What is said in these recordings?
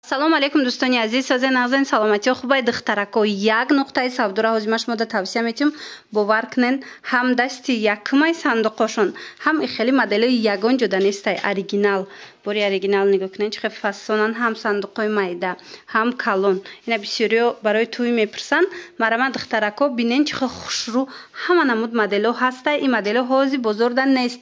Салому алейкум, дӯстони азиз, созен, нағзен, саломатиё хубай, духтарако. Як нуқтаи савдора ҳозир ма шумода тавсия метиҳам, бовар кунен, ҳам дасти якумай сандуқошон, ҳам хеле моделои ягон ҷода нестай, оригинал, бори оригинал. Нигоҳ кунен, чӣ хел фасонан, ҳам сандуқҳои майда, ҳам калон. Ина бисёриё барои тӯй мепурсанд. Марама, духтарако, бинен, чӣ хел хушрӯ, ҳама намуд модело ҳастай. Ин модело ҳозир бозорда нест,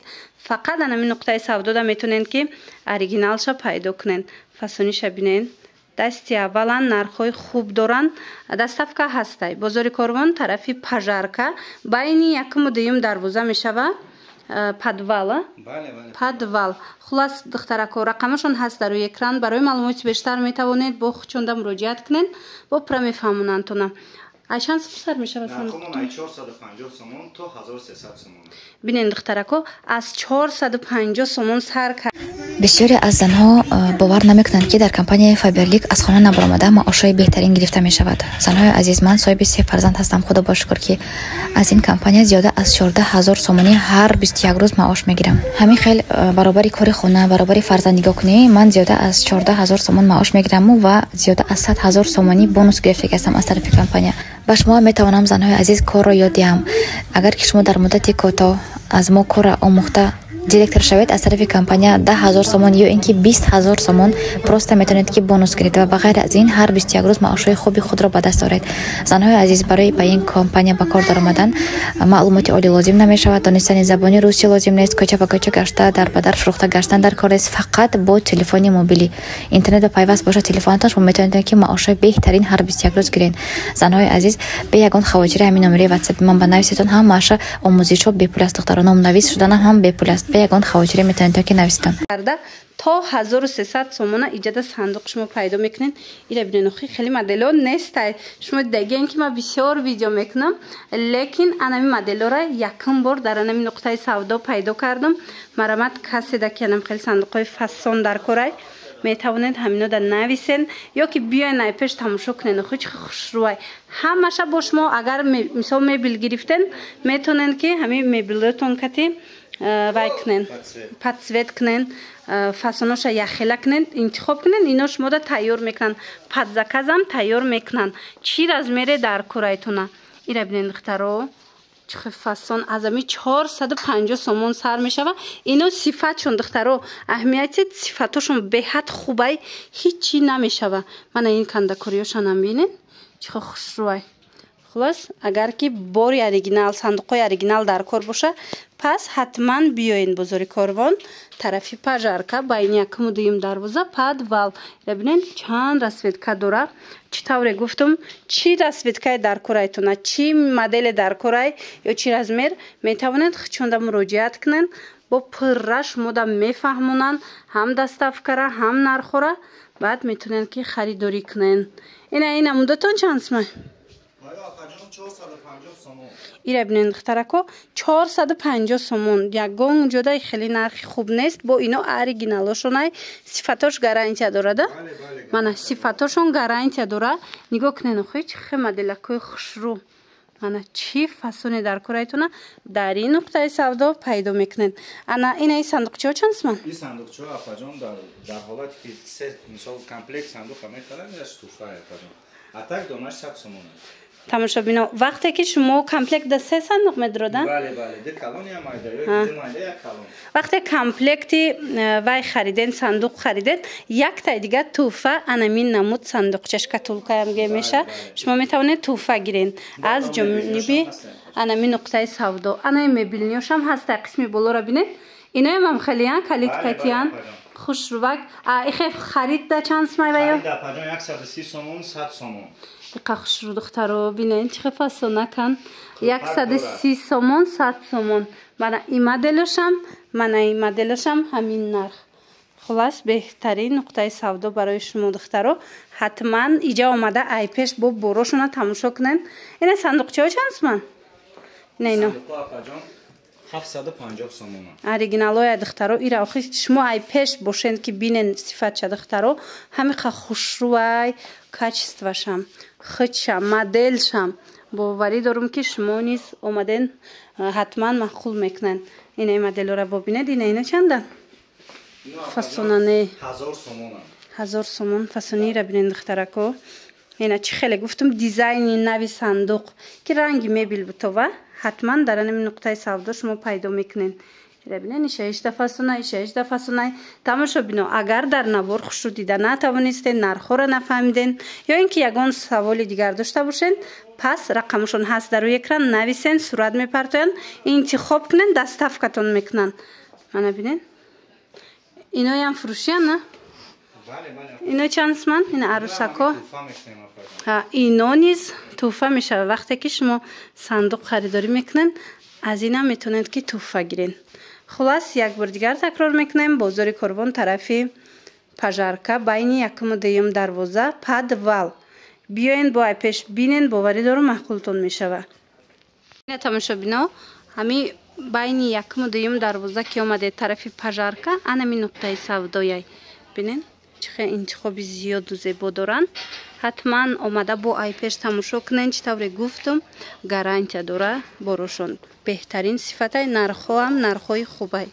фақат анами нуқтаи савдода метонен, ки оригиналша пайдо кунен. Фасониша бинен, дасти аввалан, нархҳои хуб доранд, доставка ҳастай. Бозори Корвон, тарафи Пожарка, байни якуму дуюм дарвоза мешава, подвал, подвал. Хулас, духтарако, рақамашон ҳаст дар рӯи экран. Барои маълумоти бештар метавонед бо хучонда муроҷиат кунед, бо пурра мефаҳмонандтона. Ай чанд сум сар мешава? То 1300 сомон. Бинен, духтарако, аз 450 сомон сар кард. Бисёре аз занҳо бовар намекунанд, ки дар компанияи Фаберлик аз хона набаромада маошҳои беҳтарин гирифта мешавад. Занҳои азиз, ман соҳиби се фарзанд ҳастам. Худо бо шукр, ки аз ин компания зиёда аз 14 000 сомонӣ ҳар 21 рӯз маош мегирам. Ҳамин хел баробари кори хона, баробари фарзанд нигоҳкунӣ ман зиёда аз 14 000 сомон маош мегираму ва зиёда аз 100 000 сомонӣ бонус гирифтагӣ ҳастам аз тарафи компания. Ба шумо метавонам, занҳои азиз, корро ёд диҳам. Агар ки шумо дар муддати кӯтоҳ аз мо корро омӯхта, директор шавед, аз тарафи компания 10 000 сомон ё ин ки 20 000 сомон просто метавонед, ки бонус гиред ва ба ғайр аз ин ҳар 21 рӯз маошҳои хуби худро ба даст оред. Занҳои азиз, барои ба ин компания ба кор даромадан маълумоти олӣ лозим намешавад, донистани забони русӣ лозим нест, кӯча ба кӯча гашта, дар ба дар фурӯхта гаштан дар кор нест. Фақат бо телефони мобилӣ, интернет ба пайваст бошад телефонатон, шумо метавонед, ки маошҳои беҳтарин ҳар 21 рӯз гиред. Занҳои азиз, бе ягон хавотири ҳамин номери ватсапи ман ба нависетон. Ҳамаша омӯзишҳо бепул аст, духтаро, номнавис шуданам ҳам бепул аст. Бе ягон хавотире метавонед, ки нависетон. Карда то 1300 сомона иҷада сандуқ шумо пайдо мекунед. Ира бинен, охи хеле модело нестай. Шумо дидагиен, ки ман бисёр видео мекунам, лекин анами моделора якум бор дар анами нуқтаи савдо пайдо кардам. Марамат, каседа ки анам хеле сандуқҳои фасон дар корай, метавонед ҳамино да нависен ё ки биёен, ай пеш тамошо кунен. Охи чӣ хушрӯай ҳамаша. Бо шумо агар мисол мебел гирифтен, метавонед, ки ҳамин мебелотон кати вай кунен, под цвет кунен, фасоноша яхела кунен, интихоб кунен. Ино шумода тайёр мекунанд, под заказ ам тайёр мекунанд, чӣ размере дар курайтона. Ира бинен, духтаро, чӣ фасон, аз ами 450 сомон сар мешава. Ино сифатшон, духтаро, аҳамияти сифатошон беҳад хубай, ҳеҷ чӣ намешава. Мана ин кандакориёшонам бинен, чӣ хушрӯай. Хулос, агар ки бори оригинал, сандуқҳои оригинал дар кор боша, пас ҳатман биёен бозори Корвон, тарафи Пожарка, байни якуму дуюм дарвоза, подвал. Ира бинен, чанд расцветка дора. Чӣ тавре гуфтум, чӣ расцветкае дар корайтона, чӣ моделе дар корай ё чӣ размер, метавонед хичонда муроҷиат кунед, бо пурра шумода мефаҳмонанд, ҳам доставкара, ҳам нархора. Баъд метавонед, ки харидорӣ кунед. Ина ин намудатон чанд сумай? Ира бинен, духтарако, 450 сомон. Ягон ҷодаи хеле нархи хуб нест. Бо ино оригиналошонай, сифатош гарантия дорада. Мана, сифатошон гарантия дора. Нигоҳ кунен, охи чӣ хе моделакҳои хушрӯ. Мана, чӣ фасоне дар корайтона, дар ин нуқтаи савдо пайдо мекунед. Ана инаи сандуқчаҳо чанд суман? Ин сандуқчаҳо, апаҷон, дар ҳолате ки се, мисол, комплект сандуқа мехарад, яш туҳфа, апаҷон, а так донаш 100 сомон. Тамошобино, вақте ки шумо комплект да се сандуқ медирода, вақте комплекти вай хариден, сандуқ харидед, яктай дига тӯҳфа, анамин намуд сандуқча, шкатулкаям ге меша, шумо метавонед тӯҳфа гирен аз ҷониби анами нуқтаи савдо. Анаи мебелниёшам ҳаста, қисми болоро бинед. Иноям хелиян калиткатиян, хушрувак. Ихе харид да чанд сумай ваё? Иқа хушрӯ, духтаро, бинед, чӣ хел фасонакан, 130 сомон, 100 сомон. Мана ин моделошам, мана ин моделошам ҳамин нарх. Хулас, беҳтарин нуқтаи савдо барои шумо, духтаро. Ҳатман иҷа омада, ай пеш бо борошона тамошо кунед. Ина сандуқчаҳо чанд суман? Ина ино оригиналоя, духтаро. Ира охи шумо ай пеш бошед, ки бинен сифатша, духтаро, ҳамиқа хушрӯай, качествашам, худшам, моделшам. Боварӣ дорум, ки шумо низ омаден, ҳатман маъқул мекунанд. Ина моделора бобинед. Ина чанда фасонане? 1000 сомон. Фасонира бинен, духтарако. Ина чӣ хеле гуфтум, дизайни нави сандуқ, ки ранги мебел бутова, ҳатман дар анами нуқтаи савдо шумо пайдо мекунед. Ира бинен, иша 18 фасонай, иша 18 фасонай. Тамошобино, агар дар навор хушрӯ дида натавонистен, нархҳоро нафаҳмиден ё ин ки ягон саволи дигар дошта бошен, пас рақамашон ҳаст дар рӯи экран, нависен, сурат мепартоянд, интихоб кунен, доставкатон мекунанд. Мана бинен, иноям фурӯшиян, на? Ино чанд суман? Ина арӯсако, ино низ тӯҳфа мешавад. Вақте ки шумо сандуқ харидорӣ мекунед, аз инам метавонед, ки тӯҳфа гирен. Хулас, як бор дигар такрор мекунем: бозори Корвон, тарафи Пожарка, байни якуму дуюм дарвоза, подвал. Биёен, бо айпеш бинен, боварӣ дорум, маъқултон мешавад. Ина, тамошобино, ҳами байни якуму дуюм дарвоза ки омадед, тарафи Пожарка, анами нуқтаи савдояй. Бинен, чӣ хел интихоби зиёду зебо доранд. Ҳатман омада, бо айпеш тамошо кунен. Чӣ тавре гуфтум, гарантия дора, борошон беҳтарин сифатай, нархҳоам нархҳои хубай.